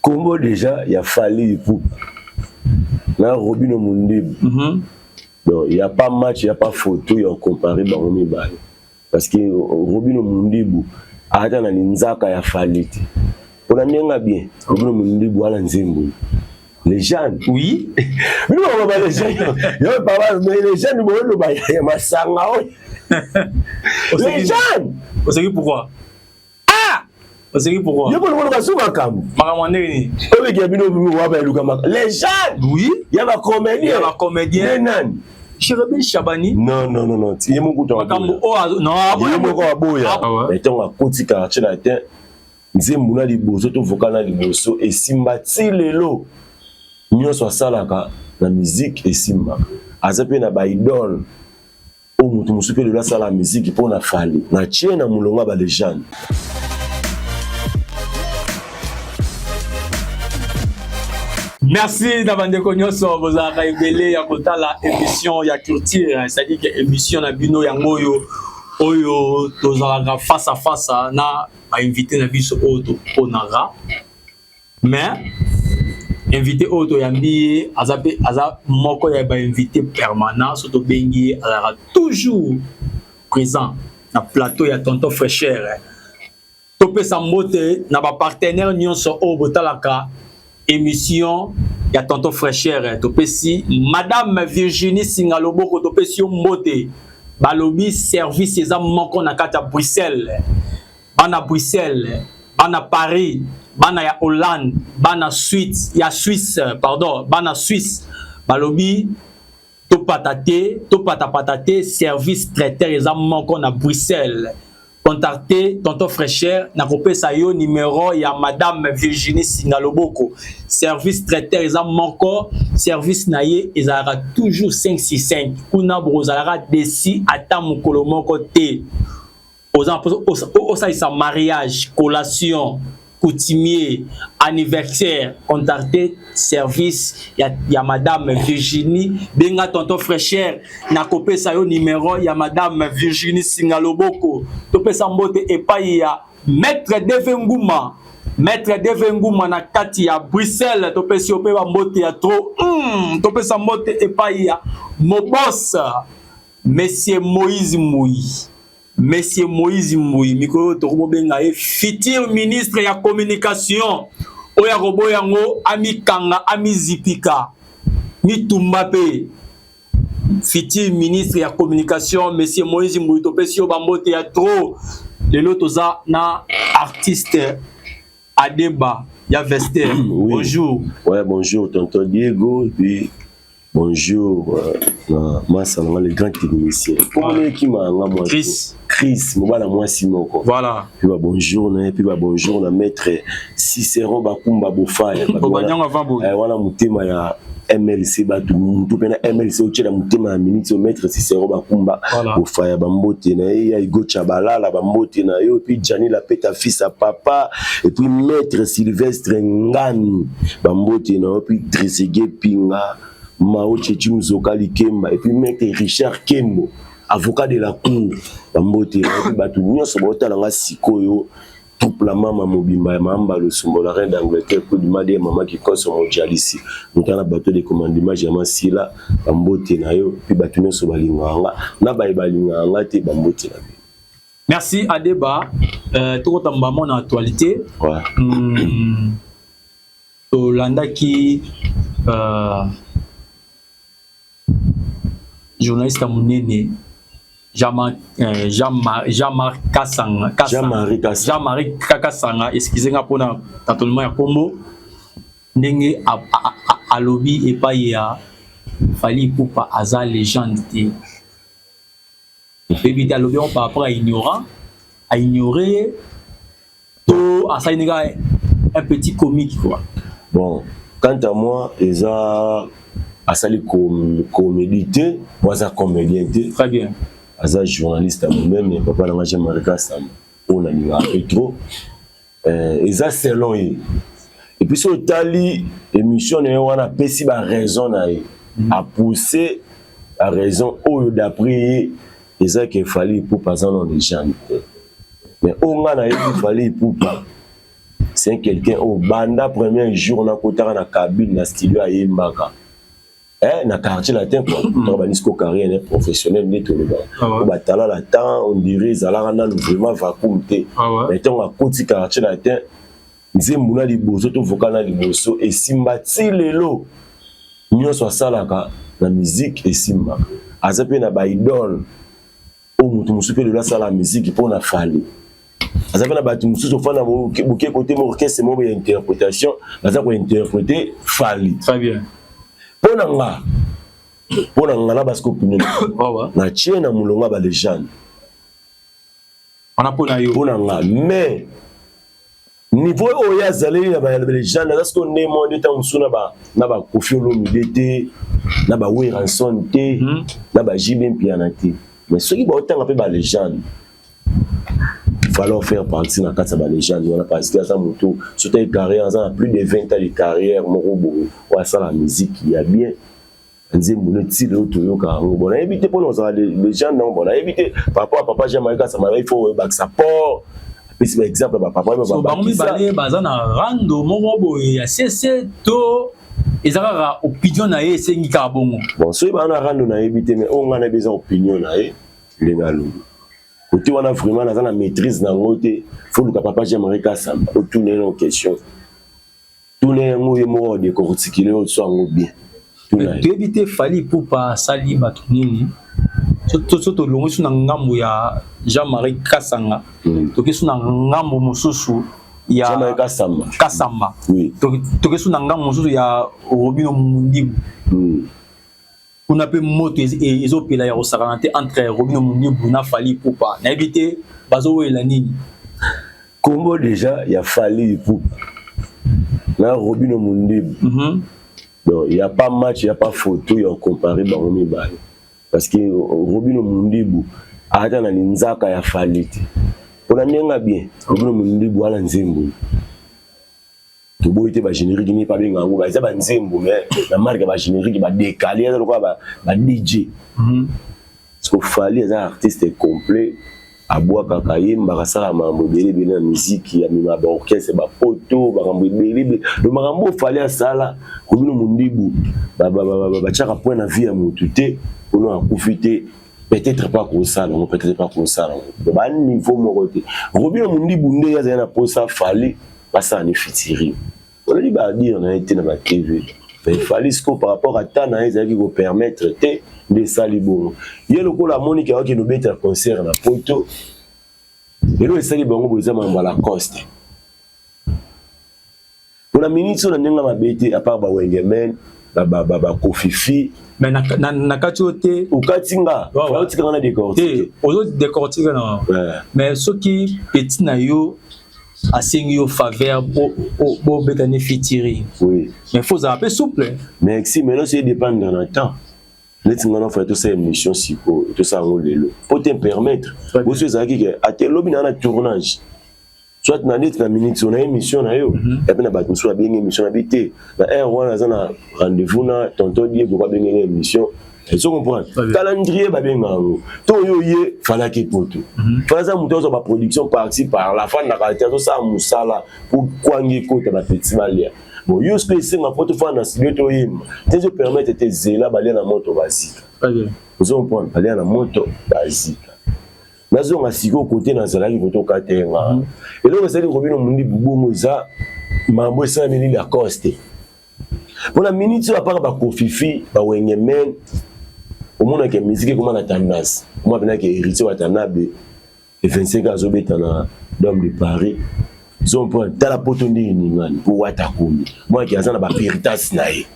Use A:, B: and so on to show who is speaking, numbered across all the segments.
A: Kombo déjà ya Fally Ipupa na Robino Mundibu. Donc il y a pas match, il y a pas photo ya comparer bango mibale. Parce que Robino Mundibu ata na linzaka ya Fally te. Pona ndenge bien, Robino Mundibu ala nzembo. Les jeunes.
B: Oui.
A: Bino ba les jeunes. Yo papa mais les jeunes bo lo ba ya masanga oyo. Les jeunes.
B: Oseki pourquoi? Ah! Oseki pourquoi?
A: Yo ko lo suka makambo.
B: Makambo ndenge nini?
A: Obiki bino wa ba luka maka. Les jeunes.
B: Oui.
A: Ya ba comédien.
B: Ya ba comédien.
A: Nani?
B: Chérubin Chabani.
A: Non non non non, ye moko to.
B: Makambo o non,
A: ye moko aboya. Mais tango akoti quartier latin nzembo na liboso to vocal na liboso esimba ti lelo. Nyonso asalaka na musique esimbaka. Aza pe na ba idole oyo moto mosusu pe lelo asala musique mpo na Fally. Na tie na molongo ya ba legende.
B: Merci na bandeko nyonso bozalaka ebele ya kotala émission ya culture, c'est-à-dire que émission na bino yango oyo oyo tozalaka face à face na ba invité na biso oyo toponaka. Mais invité oyo toyambi ye aza pe aza moko ya ba invité permanent, so tobengi ye azalaka toujours présent na plateau ya Tonton Fraîcheur. Topesa mbote na ba partenaire nyonso oyo botalaka émission ya Tonton Fraîcheur. Topesi Madame Virginie Singaloboko, topesi yo mbote. Balobi service eza moko na kati ya Bruxelles. Bana Bruxelles, bana Paris, bana ya Hollande, bana Suisse, ya Suisse, pardon, bana Suisse. Balobi topata te, topata te, service traiteur eza moko na Bruxelles. Contactez Tonton Fraîcheur na kopesa yo numéro ya Madame Virginie Singaloboko. Service traiteur eza moko, service na ye ezalaka toujours 565. Kuna bozalaka desi ata mokolo moko te. Oza osalisa mariage, collation, coutumier, anniversaire, contactez service ya Madame Virginie. Benga Tonton Fraîcheur na kopesa yo numéro ya Madame Virginie Singaloboko. Topesa mbote epai ya Maître Deve Nguma. Maître Deve Nguma na kati ya Bruxelles, topesi yo pe ba mbote ya trop. Topesa mbote epai ya Mobos, Monsieur Moïse Mouy. Monsieur Moïse Mouy, mikolo tokobenga ye futur ministre ya communication. Oya robo yango amikanga amizipika mitumba pe futur ministre ya communication Monsieur Moïse Mouy, topesi yo bambote ya trop. Lelo toza na artiste Adeba ya Vester.
A: Oui.
B: Bonjour.
A: Ouais, bonjour tonton Diego et puis bonjour na masa na le grand technicien. Comment est qui m'a nga moi?
B: Chris.
A: Chris, mobala mwasi moko.
B: Voilà.
A: Puis ba bonjour na puis ba bonjour na maître Cicéron Bakumba Bofaya.
B: Obanyanga vambo.
A: Wana mutema ya MLC batu mutu pena MLC otiela mutema ya minute au maître Cicéron Bakumba.
B: Voilà.
A: Bofaya bambote na ye ya Igo Chabalala bambote na yo puis Gianni Lapeta fils à papa et puis maître Sylvestre Ngani bambote na yo puis Trezeguet Pinga Mao Tchetchi Mzoka Likemba et puis maître Richard Kembo avocat de la cour bambote na yo puis batu nyonso baotala nga sikoyo troupe la mama mobimba ya Mamba Lusumbo la reine d'Angleterre pour du madi mama qui consomme mondialisi mutana bateau de commandement jamais sila bambote na yo puis batu nyonso balinganga na baye balinganga te bambote na yo.
B: Merci Adeba. Tokotamba mon actualité.
A: Ouais.
B: Tolandaki journaliste munene Jean-Marc Kassanga, Kassanga.
A: Jean-Marie Kassanga.
B: Jean-Marie Kassanga, excusez-moi pour na tâtonnement ya Kombo. Ndenge alobi epai ya Fally Ipupa aza légende te. Baby alobi on par rapport à ignorant, à ignorer to asali ndenge un petit comique quoi.
A: Bon, quant à moi, eza asali comédie te, moi aza comédien te.
B: Très bien.
A: Aza journaliste à moi-même, papa na nga Jean-Marie Kassanga, on a linga un peu trop. Eza selon ye. Et puis so tali émission na ye wana apesi ba raison na ye. A poussé la raison oyo d'après ye eza ke Fally Ipupa aza na légende te. Mais oyo nga nayebi Fally Ipupa, C'est quelqu'un oyo banda premier jour nakotaka na cabine na studio, ayembaka na Quartier Latin quoi. Toko bandisi ko carrière ne professionnel nde tolobaka. Po batala la temps, on dirait ezalaka nanu vraiment vacuum te. Mais ntango akoti Quartier Latin, nzembo na liboso to vocal na liboso esimba ti lelo. Nyonso asalaka na musique esimbaka. Aza mpe na baidole oyo moto mosusu mpe lelo asala musique mpo na Fally. Aza mpe na bato mosusu ofanda boke kote mo orchestre moko ya interprétation, baza kointerpréter Fally.
B: Très bien.
A: Mpo na nga na basiko opinion natie na molongo ya balégende.
B: Wana mpo na yo.
A: Mpo na nga, mais niveau oyo azaleli na balégende, aza sikoyo nde mo nde ntango mosusu na baKoffi Olomide te, na baWerrason te, na baJB Mpiana te. Mais soki baotanga mpe balégende, falloir faire partie na kati ya balégende wana, parce que aza moto soki ayi carrière, aza na plus de 20 ans de carrière moko boye oyo asala musique ya bien, nzembo no ti lelo toyoka yango. Bon, nayebi te mpona kozala légende yango. Bon, nayebi te par rapport à papa Jean Marie Kasamba, il faut oyebakisa port, apesi baexemple ya bapapa.
B: So bango mibale baza na rando moko boye ya sese to eza kaka opinion na ye esengi kaka bongo?
A: Bon, soki baa na rando, nayebi te, mais oyo ngai nayebi eza opinion na ye ndenge alobi. Kote wana vraiment naza na maîtrise na yango te. Faut luka papa Jean Marie Kasamba, otuna ye na question, tuna yango ye moko odécortiquer oyo so yango bien. Tuna ye.
B: Toyebi te Fally Ipupa asali bato nini. So tolongwi so na ngambo ya Jean-Marie Kasanga, toke so na ngambo mosusu ya
A: Jean-Marie Kasamba.
B: Kasamba.
A: Oui.
B: Toke so na ngambo mosusu ya Robinho Mundibu. Kuna mpe moto ezopela ya kosakana te entre Robinho Mundibu na Fally Ipupa. Nayebi te bazowela nini.
A: Kombo déjà ya Fally Ipupa na Robinho Mundibu, donc il y a pas match, il y a pas photo ya comparer bango mibale, parce que Robinho Mundibu ata na linzaka ya Fally te. Mpona ndenge bien, Robinho Mundibu wana nzembo toboyi te, bagénérique nini babenga yango, eza banzembo, mais na marque ya bagénérique badécalé, eza lokola ba DJ. Parce que Fally eza artiste complet, abwakaka, ayembaka, asala makambo ebele ebele na miziki, amema baorchestre, bapoto, makambo ebele ebele. Donc makambo oyo Fally asala, Robinho Mundibu batiaka point na vie ya motu te mpona akufi te. Peut-être pas kosala yango, peut-être pas kosala yango, baniveau moko te. Robinho Mundibu nde azali na posa Fally basala ni featuring, olali badire na ye te na batv. Mais Fally siko par rapport ata na ye ezalaki kopermettre te, nde esali bongo. Ye lokola amoniki akokende obetela concert na poto, lelo esali bango boye, eza makambo ya Lacoste. Mpona miniti oyo na ndenge mabe te, à part bawengemen, bakofifi.
B: Mais na kati oyo te.
A: Okati nga, otikanga na décortique.
B: Te, ozo décortique na, mais soki petit na yo asengi yo faveur, bobeta ne featuring, mais faut ozala mpe souple.
A: Merci. Maintenant c'est dépendre na temps. Neti nga nafa tosala émission sikoyo, tosala yango lelo po te permettre boso ezalaki ke ate lobi na tournage, soit na neti na minute na émission na yo ya mpe na bato mosusu babengi émission na bi te. Na heure wana aza na rendez-vous na tonton Diego, babengeli émission. Ezo comprendre calendrier babenga yango to oyo ye falaki poto fala aza moto azwa baproduction parti par la fandaka te, azosala mosala po kwangi ekota, bapeti balia. Bon, yo soki esenga po tofanda na studio toyemba te, ezopermettre te. Zela, balia na moto bazika. Ozo comprendre, balia na moto bazika. Nazonga sikoyo kote nazalaki kotoka te. Nga eloko ezali Robinho Mundibu bongo eza mambo esalami Lacoste. Mpona miniti oyo, apaka bakofifi, bawengemen, omonaka musique ekoma na tendance, omona mpenaki Héritier Watanabe e 25 azobeta na Dôme de Paris. Ozomprendre, tala poto ndenge ningani mpo wata komi monaki aza na bapéritas na ye.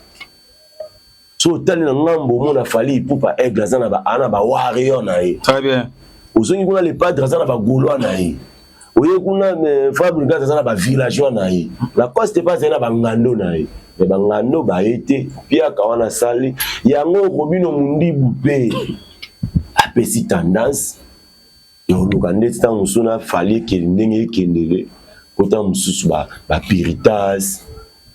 A: So otali na ngambo, omona Fally Ipupa Aigle aza na bawarrior na ye.
B: Très bien.
A: Ozongi kuna, le Padre aza na bagaulois na ye. Oye kuna, Fabregas aza na bavillageois na ye. Lacoste mpe azali na bangando na ye. Me bangando baye te, piaka wana asali yango. Robinho Mundibu mpe apesi tendance oluka ndeti ntango mosusu na Fally ekende ndenge ekendele, po ntango mosusu bapiritas,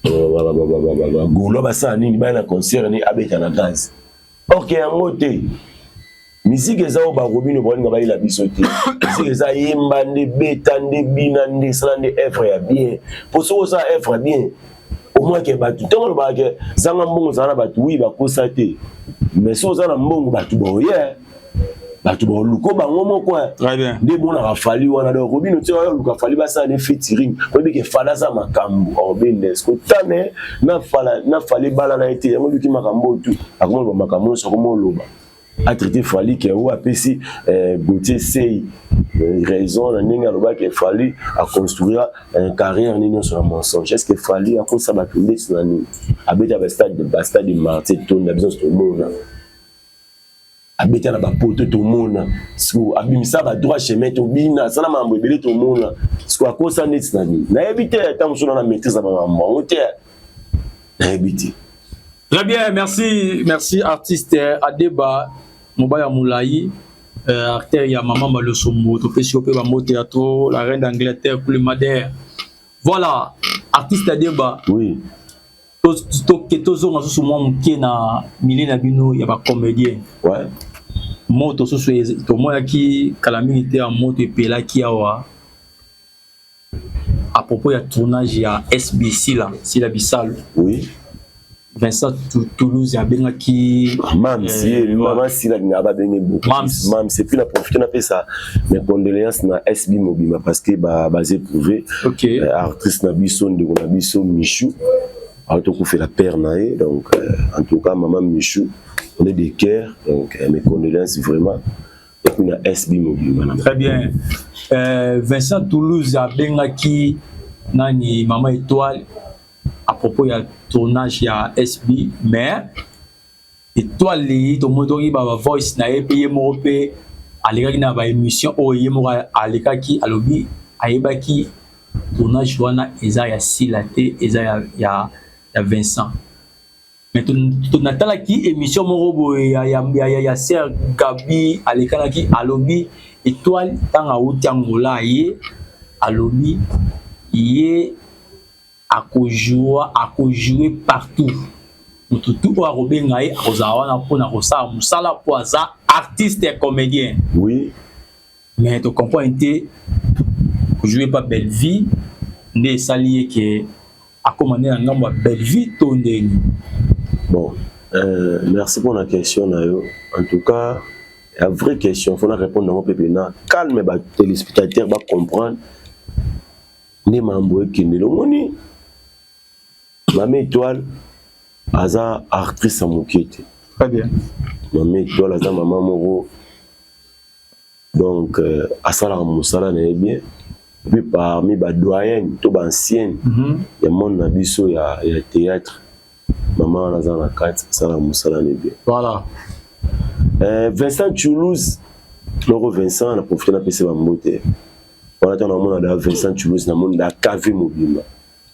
A: bagaulois basala nini, baya na concert ni abeta na gaz. Or que yango te. Musique eza oyo barobino balinga bayela biso te. Musique eza yemba nde, beta nde, bina nde, sala nde œuvre ya bien. Po soki osala œuvre ya bien, omoi ke bato ntango olobaka ke zanga mbongo, ozala na bato, wi bakosa te. Mais soki oza na mbongo, bato baoye, bato baoluka bango moko. Nde monaka Fally wana. Donc Robino ti oyo oluka Fally, basala ne featuring, oyebi ke Fally aza makambo aobende kotane na Fally bala na ye te. Yango luki makambo oyo tu akomoloba, makambo nyonso akomoloba, atraité Fally ke oyo apesi Gautier Sey raison na ndenge alobaki Fally aconstruira carrière nini nyonso na mensonge. Est ce que Fally akosa bato ndeti na nini? Abeta bastade Martyr, tonda, biso nyonso tomona. Abeta na bapoto, tomona. Siko abimisa badroit chemin, tobina, asala makambo ebele, tomona. Siko akosa neti na nini? Nayebi te. Ata mosusu na maîtrise ya bamakambo yango te, nayebi te.
B: Très bien, merci, merci artiste Adeba Mobaya Moulayi, acteur ya Maman Malosombo, topesi yo pe bambote ya trop, la reine d'Angleterre Kulimader. Voilà, artiste Adeba.
A: Oui.
B: Tozonga susu mwa moke na milieu na bino ya bacomédien. Moto susu tomonaki kala mingi te ya moto epelaki awa à propos ya tournage ya SB Sila, Sila Bisalo. Vincent Toulouse abengaki
A: Mams, ye mama Sila alingaka babenge beaucoup.
B: Mams.
A: Mams. Et puis na profite napesa mes condoléances na SB mobima parce que baza éprouvé. Artiste na biso, ndeko na biso Michou atokufela père na ye. Donc en tout cas, mama Michou, on est de cœur. Donc mes condoléances vraiment et puis na SB mobima na
B: Très bien. Vincent Toulouse abengaki nani, Mama Étoile, à propos ya tournage ya SB, mais Étoile tomoni toki ba voice na ye mpe ye moko mpe alekaki na baémission oyo ye moko alekaki, alobi ayebaki tournage wana eza ya Sila te, eza ya Vincent. Mais natalaki émission moko boye ya Sœur Gabi, alekanaki, alobi Étoile ntango awuti Angola, ye alobi ye akojoue partout, motu tu oyo akobenga ye akozala wana mpona kosala mosala mpo aza artiste ya comédien. Mais tocomprendre te, kojoue pa Bellevie nde esali ye ke akóma nde na ngambo ya Bellevie to ndeni?
A: Bon, merci pour la question na yo. En tout cas, la vraie question, faut répondre nango mpe pena calme, batéléspectateur bacomprendre nde mambo ekendele. Omoni, Mama Étoile aza actrice ya moke te.
B: Très bien.
A: Mama Étoile aza mama moko, donc asalaka mosala na ye bien. Puis parmi badoyenne to baancienne ya monde na biso ya théâtre, mama wana aza na kati, asalaka mosala na ye bien. Vincent Toulouse moko, Vincent na profite napesi bambote wana. Ntango namona da Vincent Toulouse, namoni da kave mobimba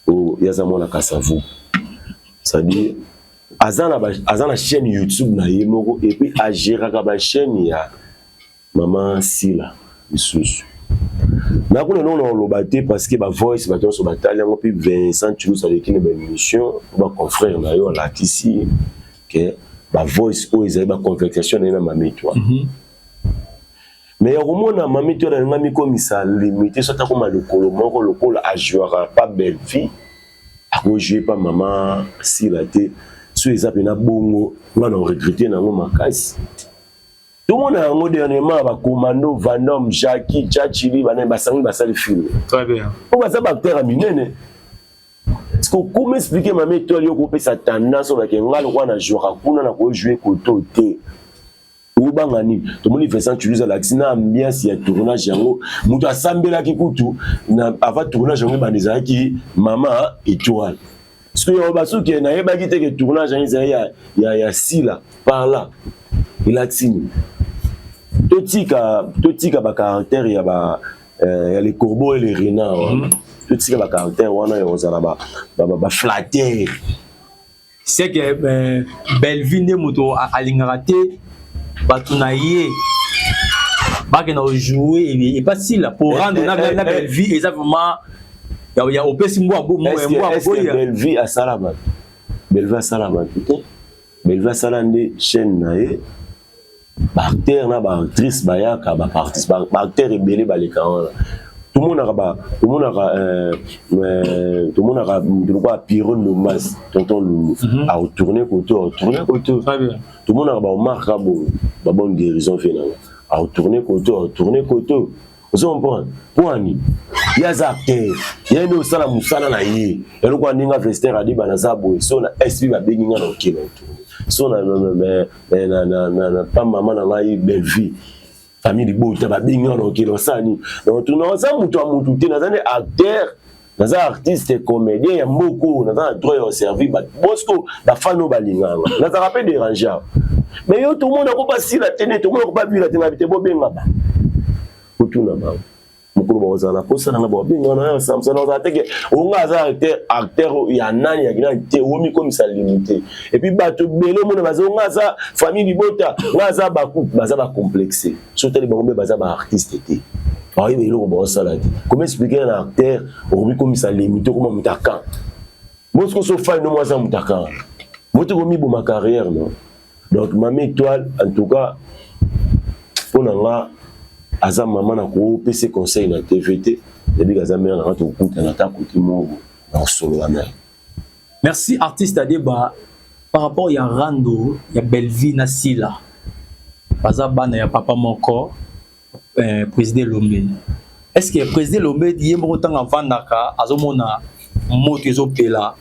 A: oyo ye aza mwana Kasavu, c'est-à-dire aza na chaîne YouTube na ye moko et puis agéraka bachaîne ya mama Sila lisusu. Nakuna ndongo na koloba te parce que bavoice bato nyonso batali yango. Mpe Vincent Toulouse aleki na baémission, baconfrère na yo, alakisi ke bavoice oyo ezali baconversation na ye na Mama Étoile. Mais ya komona Mama Étoile alinga mikomisa limité, so atakoma lokolo moko lokola ajouaka pa Bellevie, akojoue pa mama Sila te. So eza mpena bongo, nga na oregrete nango makasi. Tomona yango dernièrement, bacommando Vandom, Jacki Chachili, banani basangi basali film.
B: Très bien.
A: Po baza baacteur ya minene. Comment expliquer Mama Étoile yo kopesa tendance oyo bake nga lokola na jouaka kuna, na kojoue koto te? Obanga nini? Tomoni Vincent Toulouse alakisi na ambiance ya tournage yango, moto asambelaki kutu na avant tournage yango ebanda ezalaki Mama Étoile. Soki yango basuki nayebaki te ke tournage yango ezali ya Sila par là. Elakisi nini? Totika bacaractère ya les corbeaux et les renards wana. Totika bacaractère wana ya kozala baflatteur.
B: C'est que Bellevue nde moto alingaka te bato na ye bakenda kojoue epa Sila pour rendre na Bellevue. Eza vraiment ya opesi mbwa.
A: Bellevue asala bato, Bellevue asala bato te. Bellevue asala nde chaîne na ye. Baacteur na baactrice bayaka, baacteur ebele baleka wana. Tomonaka ba tomonaka tomonaka moto lokola Piro Ndombasi, tonton Lulu, aotourne koto, aotourne koto. Tomonaka baOmar Kabongo, babonne guérison fe nanga, aotourne koto, aotourne koto. Ozo comprendre mpo ani ye aza acteur, ye nde osala mosala na ye. Eloko ya ndenge Vester Adiba, naza boye, so na sb babengi nga na okende otourne, so na pa mama na ngai Bellevue, famille libota, babengi nga na okende osala nini na otourne. Naza moto ya motu te, naza nde acteur, naza artiste comédien ya mboka oyo, naza na droit ya oservir bato. Bosco bafani oyo balinganga, nazalaka mpe dérangeant, mais yo tomona ko basila te, nde tomona ko babila te, ngabi te. Bobenga ba kotuna bango mokolo bakozala na posa nanga, babenga na yo Samson. Ozala teke onga aza acteur, acteur ya nani ya kinani te, omikomisa limité. Et puis bato ebele omona baza onga aza famille libota, nga aza baku, baza bacomplexe. So otali bango mpe baza baartiste te, baoyeba eloko baosala te. Comment expliquer na acteur okomikomisa limité, okoma moto akan bosiko so fai no mo aza moto akan moto komiboma carrière? Non. Donc Mama Étoile, en tout cas mpo na nga aza mama, na kopesa conseil na TV te, yebika aza mare nanga, tokokutana ata kote moko na kosolola na ye.
B: Merci artiste Adeba. Par rapport ya rando ya Bellevue na Sila, baza bana ya papa moko, président Lombe. Est ce que président Lombe ye moko, ntango avandaka, azomona moto ezopela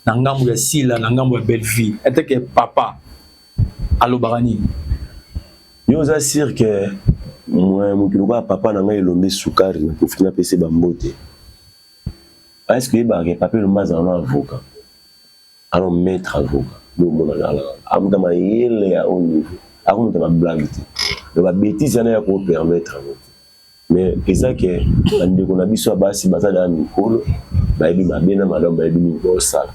B: na ngambo ya Sila, na ngambo ya Bellevue, eteke papa alobaka nini?
A: Yo oza sûr ke moto lokola papa na ngai Elombe Sukari, na profite napesi bambote, est ce que oyebaka ke papa Elombe azala na avocat, alors maître avocat nde omona alaka amuta mayele ya haut niveau, akomuta bablague te, donc babêtise wana ya kopermettre yango te. Mais eza ke bandeko na biso ya basi baza na mikolo, bayebi mabe na malamu, bayebi nini baosala.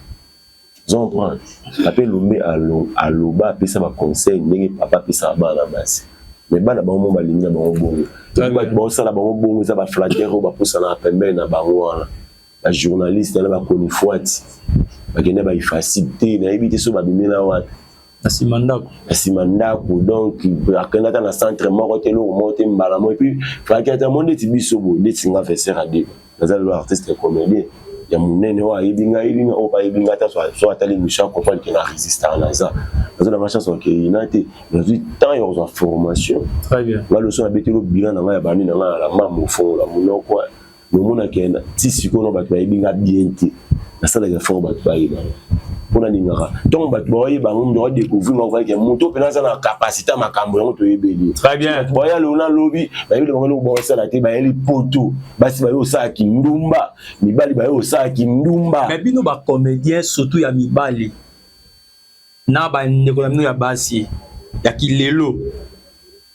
A: Ozo comprendre? Papa Elombe aloba, apesa baconseil ndenge papa apesaka bana basi, mais bana bango mo balingi na bango bongo. Bato baosala bango bongo eza baflatter oyo bapusanaka pembeni na bango wana, bajournaliste na bakonifoiti, bakende baifasi te, nayebi te so babimela wapi.
B: Na nsima ndako.
A: Na nsima ndako. Donc akende ata na centre moko te, eloko moko te, mbala moko. Et puis faki ata mo ndeti biso boye, ndeti nga Veser Adeba, naza lelo artiste comédien ya monene oyo ayebi ngai, ayebi ngai, oyo ayebi ngai ata so atali émission acomprendre ke na résistance, naza nanga chance okeyina te, nazwi temps ya kozwa formation. Nga loso nabeteli bilan na ngai ya bandi na ngai na mama ofongola monoko, nomonaka ti sikoyo bato bayebi nga bien te. Nasalaka effort bato bayeba nga, mpo nalingaka ntongo bato baoyeba yango, moto adécouvrir nga, ovake moto mpena aza na capacité ya makambo yango toyebeli. Bato baya lelo nalobi bayebeli bango eloko baosala te, bayeli poto, basi baye osala kindumba, mibali baye osala kindumba.
B: Mais bino bacomédien, surtout ya mibali na bandeko na bino ya basi ya kilelo,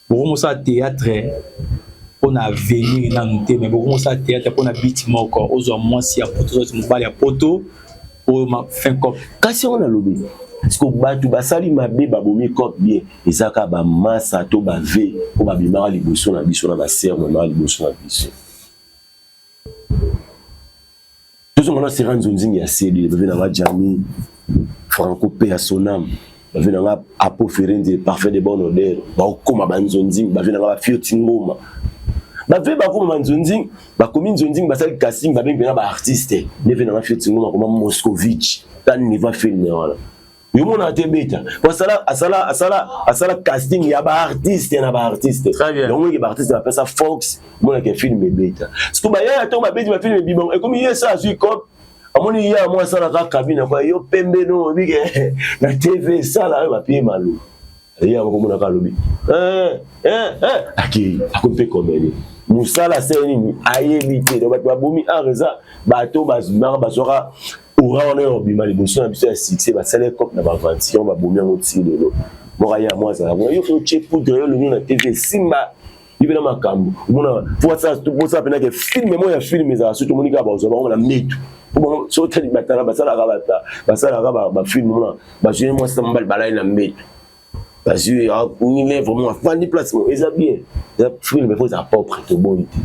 B: bokomosala théâtre mpona avenir nanu te, mais bokomosala théâtre mpona biti moko, ozwa mwasi ya poto, ozwa mobali ya poto, oyo fin cop.
A: Kasi yango nalobi, parceke bato basali mabe, babomi cop bien, eza kaka bamasa to bave mpo babimaka liboso na biso na basere, bamaka liboso na biso. Tozonga na sera nzonzingi ya CD, bave nanga Jami Franco pe ya Sonam, bave nanga Apo Ferenzi parfait de bonne odeur, baokoma banzonzingi, bave nanga bafioti ngoma, bave bakoma banzonzingi, bakomi nzonzingi, basali casting, babengi mpena baartiste nde ve nanga fioti ngoma akoma Moscovitch. Ta niveau film wana yo mona te beta po asala asala asala asala casting ya baartiste na baartiste, yango eke baartiste bapesa Fox, monaka film ebeta. Siko bayaya ntongo babeti bafilm ebima, ekomi ye sa azwi cop, amoni ye amwa asalaka kabine kwa yo pembe no obike na TV esala oyo bapie malu ye yango komonaka alobi akei akomi mpe comédie, mosala asali nini ayebi te. Donc bato babomi art eza bato bazwaka bazwaka aura wana oyo obima liboso na biso ya succès, basali cope na baventure, babomi yango ti lelo. Moko aya mwa azala kuna, yo otie poudre, yo olongi na TV esimba yo mpe na makambo omona posala mpena ke film moko ya film ezala soki tomoni kaka bazwa bango na mbetu. So otali batala basalaka basalaka bafilm, omona bazwi mwasi na mobali balali na mbetu, bazwi nile vraiment afandi place mo eza bien, eza film, faut eza propre, toboyi te,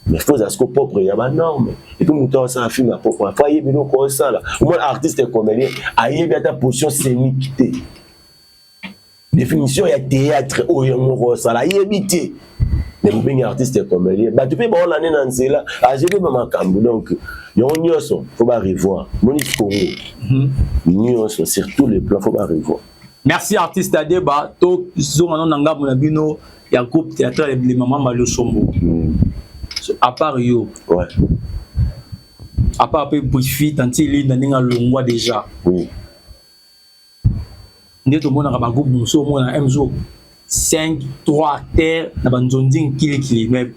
A: mais faut eza siko propre ya banorme. Et puis moto asala film ya propre, faut ayebi eloko osala. Omona artiste comédien ayebi ata position scénique te. Définition ya théâtre oyo moko osala ayebi te. Mais bobengi artiste comédien, bato mpe baolande na nzela, ajepe ba makambo. Donc yango nyonso faut ba revoir. Moni Congo nyonso, sur tous les plans, faut ba revoir.
B: Merci, artiste Adeba. Tozonga no na ngambo na bino ya groupe théâtral Les Mama Malosombo. So, à part yo, à part mpe Brifi, tanti Linda ndenge alongwa déjà, nde tomonaka bagroupe mosusu, omona mzo 5 3 acteurs na banzonzi kilikili, mais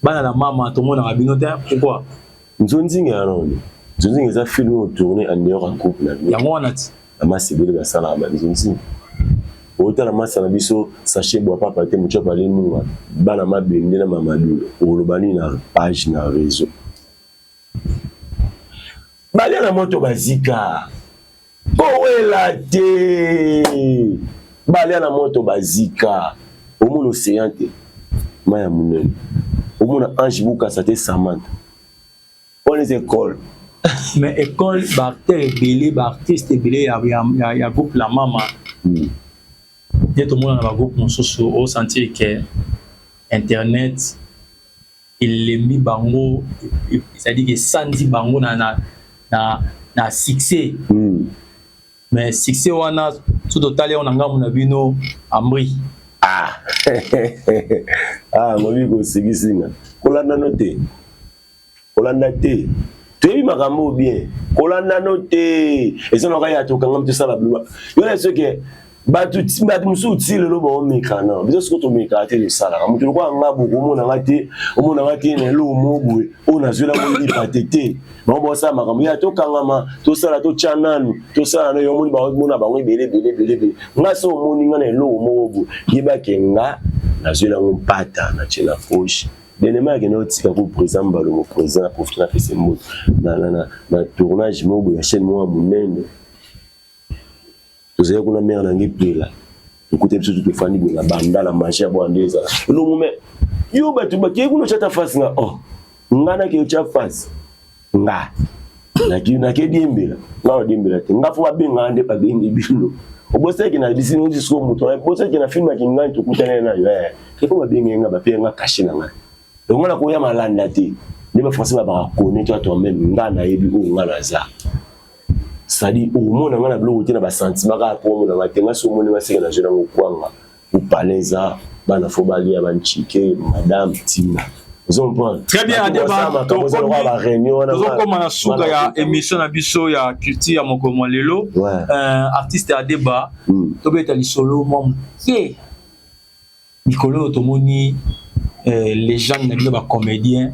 B: bana na mama tomonaka bino te. Pourquoi?
A: Nzonzinga ya noni? Nzonzinga eza film oyo tourné en dehors ya groupe na bino.
B: Yango wana ti.
A: Bamasi ebele basalaka banzonzinga. Otala masa na biso sachet bwa papa te, moto apale nunga bana mabende na Mamadou. Oloba nini na page na réseau? Balia na moto, bazika kowela te. Balia na moto, bazika. Omona océan te, mai ya monene. Omona Ange Bukasa te, Samantha. Wana eza école.
B: Mais école, baacteur ebele, baartiste ebele ya groupe La Mama, nde tomona na bagroupe mosusu, osentir ke internet elembi bango, c'est-à-dire ke esandi bango na succès. Mais succès wana, so totali yango na ngambo na bino, ambri.
A: Ah, ah, mobi kosekisinga. Kolanda no te, kolanda te. Toyebi makambo bien. Kolanda no te. Eza naka ya tokanga, tosala biloko yo na soki bato mosusu ti lelo baomeka na biso. Sikoyo tomekaka te, tosalaka. Moto lokola nga boko, omonanga te, omonanga te na eloko moko boye oyo nazwelango lipa te te. Bango baosala makambo ya tokangama, tosala, totya nanu, tosala no. Yo omoni, baomona bango ebele ebele ebele ebele. Nga so omoni nga na eloko moko boye, yebake nga nazwelango mpata, natie na poche. Denema akende otika ko président Mbalomo, président na profite na pese mboto na tournage moko boye ya chaîne moko ya monene. Tozali kuna, mare na ngai pela tokuta biso tu, tofandi boye na banda na magie ya bwana nde ezala elongo. Me yo bato bakei kuna otya ta face nga, oh, nga nakei otya face nga, nake diembela nga, odiembela te. Nga fo babengaka nde babengi bino. Obosaki na bisi siko moto obosaki na film ya ngai, tokutani na yo keko babengi nga, bape nga cachet na ngai. Donc nga nakoya malanda te. Nde bafrançais babaka connais toi toi-même. Nga nayebi oyo nga naza, c'est-à-dire omona nga na biloko te na basentiment kaka po omona nga te. Nga so omoni nga, seke nazwi nango kwanga upale, eza bana fo balia banchike, madame Tina. Ozo comprendre?
B: Très bien, Adeba. Tozokoma na suka ya émission na biso ya culture ya mokolo mwa lelo. Artiste Adeba, tobeta lisolo mwa moke. Mikolo oyo tomoni légende na bino bacomédien,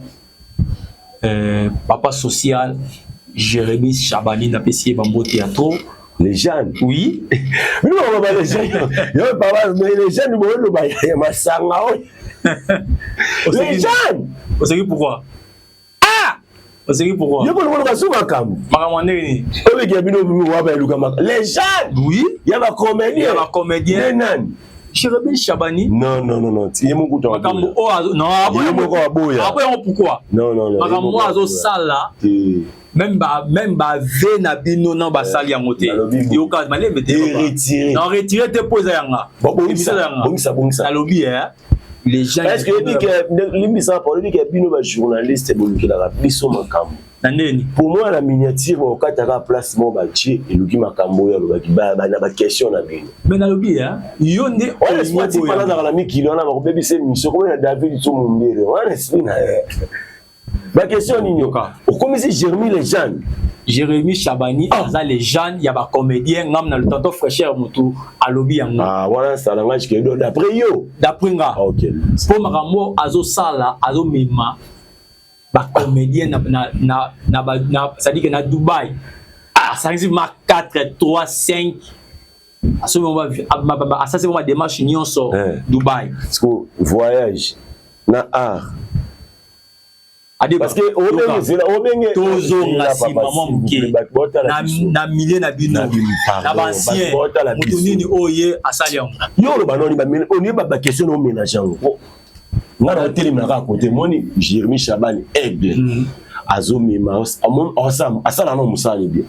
B: papa social Jérémy Chabani, napesi ye bambote ya trop.
A: Légende?
B: Oui.
A: Bino baloba légende yo papa, mais légende boyoloba ya masanga oyo légende.
B: Oseki pourquoi? Ah, oseki pourquoi?
A: Yo kolokoloka so makambo.
B: Makambo ndenge nini?
A: Obeki ya bino waba eluka légende.
B: Oui.
A: Ya bacomédien.
B: Ya bacomédien.
A: Nani?
B: Jérémy Chabani.
A: Non, non, non, non, ye moko.
B: Makambo oyo, non.
A: Ye moko aboya.
B: Aboya yango pourquoi?
A: Non, non, non.
B: Makambo oyo azosala, même bave na bino na basali yango te. Yoka malembe te.
A: Retire.
B: Non, retire te, mpo eza yanga.
A: Bongisa, bongisa.
B: Nalobi les gens.
A: Est ce que oyebi ke, limbisa, oyebi ke bino bajournaliste bolukelaka biso makambo?
B: Na ndeni?
A: Pour moi, na miniature bakokataka place moko, batie eluki makambo oyo alobaki na baquestion na bino.
B: Mais nalobi yo nde.
A: Wana esprit wana azalaka na mikili wana, bakobebisa émission komona David so Mombere. Wana esprit na ye, baquestion nini okomisi Jérémi Légende?
B: Jérémy Chabani aza légende ya bacomédien. Ngam na tonton fraîcheur motu alobi yango.
A: Ah, wana ça langage que d'après yo.
B: D'après nga.
A: Ah, ok.
B: Mpo makambo azosala, azomema bacomédien na, c'est-à-dire que na Dubai asangisi ma 4 3 5, asasi mo badémarche nyonso Dubai.
A: Parce que voyage na art. Parce que obenge
B: Tozonga nsima mwa moke na milieu na bino na baancien, moto nini oyo ye asali yango?
A: Yo oloba noni onie baquestion na oménage yango. Nga na otelemela kaka kote moni Jérémi Chabani aigle. Azomema, asala na mosala bien,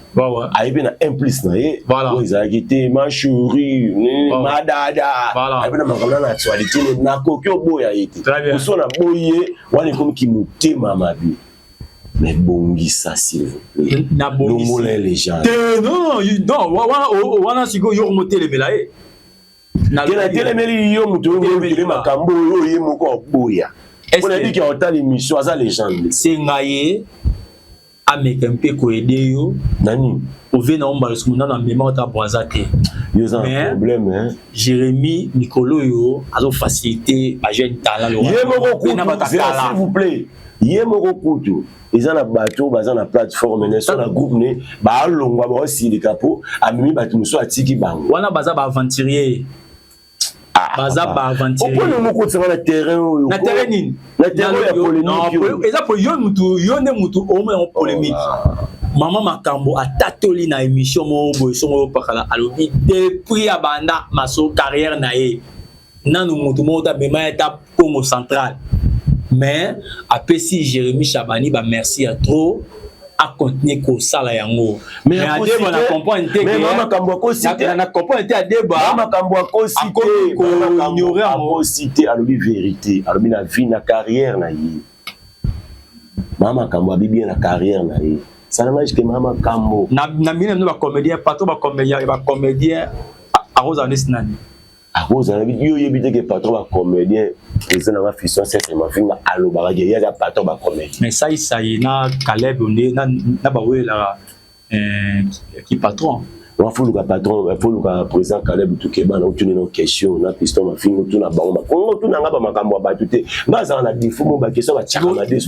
A: ayebi na un plus na ye oyo ezalaki te mashuri madada, ayebi na makambo na actualité. Nakoki oboya ye te. Oso naboyi ye wana, ekomiki motema mabe. Mais bongisa, s'il vous plaît, longola légende.
B: Te, non, non, wana sikoyo yo motelemela ye.
A: Te, natelemeli yo moto oyo okele makambo oyo ye moko aboya, mpona yebiki otala émission, aza légende.
B: Senga ye ameka mpe koaider yo.
A: Nani?
B: Ove na ombala soki nano amema ota Brazza te.
A: Yo oza na problème, hein?
B: Jérémi, mikolo oyo azofacilité bajeune talent.
A: Ye moko kutu, s'il vous plaît, ye moko kutu eza na bato baza na plateforme ne so na groupe ne baalongwa, baosilika mpo amemi bato mosusu, atiki bango.
B: Wana baza baaventurier, baza baaventurier.
A: Opona moko otisanga na terrain oyo.
B: Na terrain nini?
A: Na terrain ya polémique.
B: Eza po yo mutu, yo nde mutu omona yango polémique. Mama Makambo atatoli na émission moko boye, songo opakala, alobi depuis abanda maso carrière na ye, nanu motu moko ta amema ye ta Congo Central. Mais apesi Jérémi Chabani bamerci ya trop, acontinue kosala yango.
A: Mais Adeba,
B: na comprendre te.
A: Makambo akosi te.
B: Na comprendre te, Adeba.
A: Makambo akosi te.
B: Koignore yango.
A: Akosi te, alobi vérité, alobi na vie, na carrière na ye. Mama Makambo abi bien na carrière na ye, salamage ke mama Makambo.
B: Na mine no bacomédien, patron bacomédien akozala nesi nani?
A: Akozala, yo oyebi te ke patron bacomédien, président nanga Fiston Sese Mafinga, alobaka ke ye aza patron bacomédien.
B: Mais Saisai na Caleb nde na bawelelaka ki patron.
A: Wa foluka patron, foluka président Caleb Tukebana, otuni no question na Piston Mafinga, otuna bango bakongo, otuna nga bamakambo ya bato te. Nga azala na défaut mo baquestion batiaka na de.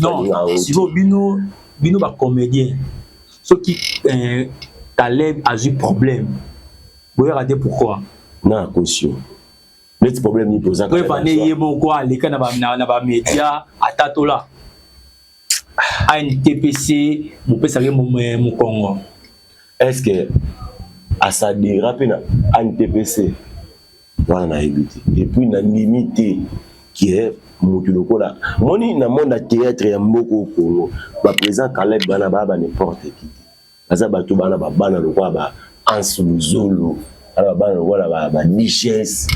B: Siko bino bacomédien, soki Caleb azwi problème, boyaka te pourquoi?
A: Na caution neti problème nini poza?
B: Preuve, ye moko aleka na bamédia, atatola ANTPC bopesaki mokongo.
A: Est ce que asadera mpe na ANTPC wana? Nayebi te. Et puis nandimi te ke motu lokola moni na monde ya théâtre ya mboka o Congo, baprésident Caleb bana baya ba n'importe qui te. Baza bato bana babana lokola ba Anse Luzolo, bana babana lokola badichesse.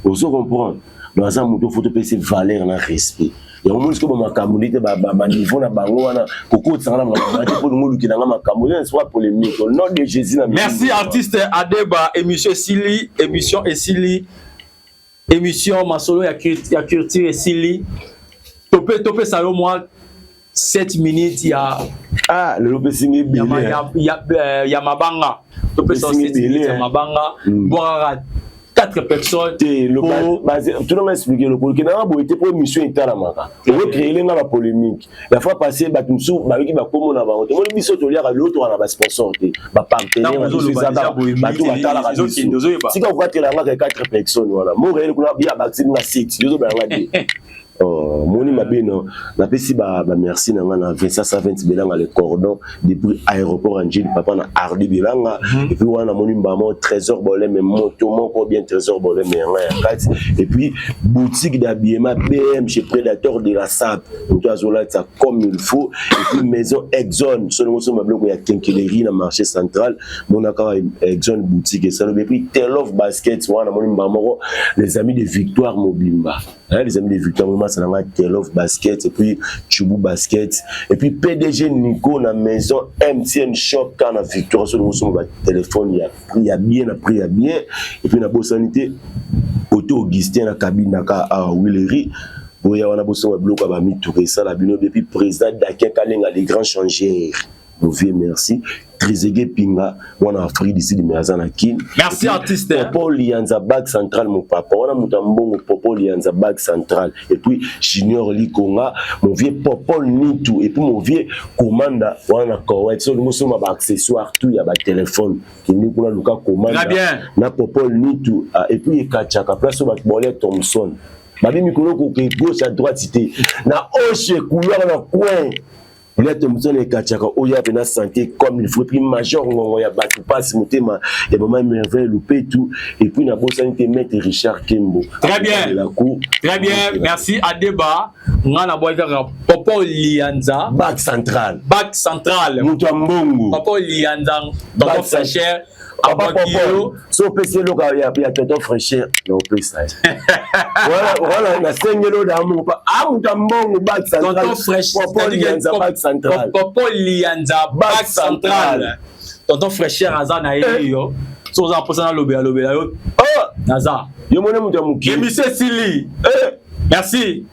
A: Ozo comprendre? Donc aza moto, faut topesa valeur na respect. Yango moni sikoyo bamakambo nde te, baniveau na bango wana kokotisanga na makambo te, mpo lingo olukelanga makambo eza polémique au nom de Jésus na.
B: Merci, artiste Adeba. Émission esili, émission esili, émission masolo ya culture esili. Topesa yo mwa 7 minutes ya
A: Ah, lelo opesinga ebele.
B: Ya mabanga. Topesa 7 minutes ya mabanga, bwakaka 4 personnes.
A: Te, tunanga expliquer lokolo kendanga boye te, mpo émission etalamaka, okocréele nga bapolémique. La fois passé, bato mosusu bayoki bakombo na bango. Tomoni biso toliaka lelo, toka na basponsor te, bapartenaire na biso ezaka bato batalaka biso. Tika kokatela nga ka 4 personnes wana, moréel kuna bia bakisi nga 7, yozobelanga te. Moni mabe no. Napesi bamerci na nga na Vincent Savent Belanga, le cordon depuis aéroport Angile, papa na Ardi Belanga. Et puis wana namoni mbamo Trésor Boleme, moto moko bien, Trésor Boleme yanga ya kati. Et puis boutique d'habillement BM chez Prédateur de la Sap, moto azolatisa comme il faut. Et puis maison Exxon, solongo so mabiloko ya quincaillerie na marché central, monaka Exxon boutique esalobi. Et puis Telov Basket wana, namoni mbamoko les amis de Victoire Mobimba, hein, les amis de Victoire Mobimba, c'est la Telov Basket et puis Chubu Basket et puis PDG Nico na maison MTN Shop quand na Victoire, sur le ba téléphone ya prix ya bien, na prix ya bien. Et puis na bosanité Auto Augustin na cabine na ka à Willery, boya wana bosonga biloko ya bamituka esala bino. Depuis président Dakin Kalenga, les grands changeurs, mon vieux, merci. Trezeguet Pinga wana Afrique du Sud, mais aza na Kine.
B: Merci, artiste.
A: Popo Lianza Bac Central, mon papa wana moto ya mbongo, Popo Lianza Bac Central. Et puis Junior Likonga, mon vieux Popol Nitu. Et puis mon vieux Commanda wana na Koweït, so olingi osomba baaccessoire tout ya batelefone, kende kuna, luka Commanda na Popol Nitu. Et puis ekatiaka place oyo bato baolia Thomson, babi mikolo koke gauche à droite te, na oshe couloir na coin. Lia Thompson ekatiaka oyo ape na santé comme il faut. Puis major ngongo ya bato mpasi motema ya mama Merveille Lupetu, et puis nabosani te maître Richard Kembo.
B: Très bien.
A: La cour.
B: Très bien, merci Adeba. Nga na boy kaka Popo Lianza.
A: Bac central.
B: Bac central.
A: Moto ya mbongo.
B: Popo Lianza, tonton Fraîcheur.
A: Papa Popo, so opesi eloko ya tonton Fraîcheur, na opesa ye wana nasengeli oyo damongo pa a moto ya mbongo, bac central.
B: Tonton Fraîcheur.
A: Popo Lianza, bac central.
B: Popo Lianza, bac central. Tonton Fraîcheur aza na ye yo. So oza mposa nalobela lobela yo.
A: Oh!
B: Naza.
A: Yo mone moto ya mokili.
B: Émission esili.
A: Eh!
B: Merci.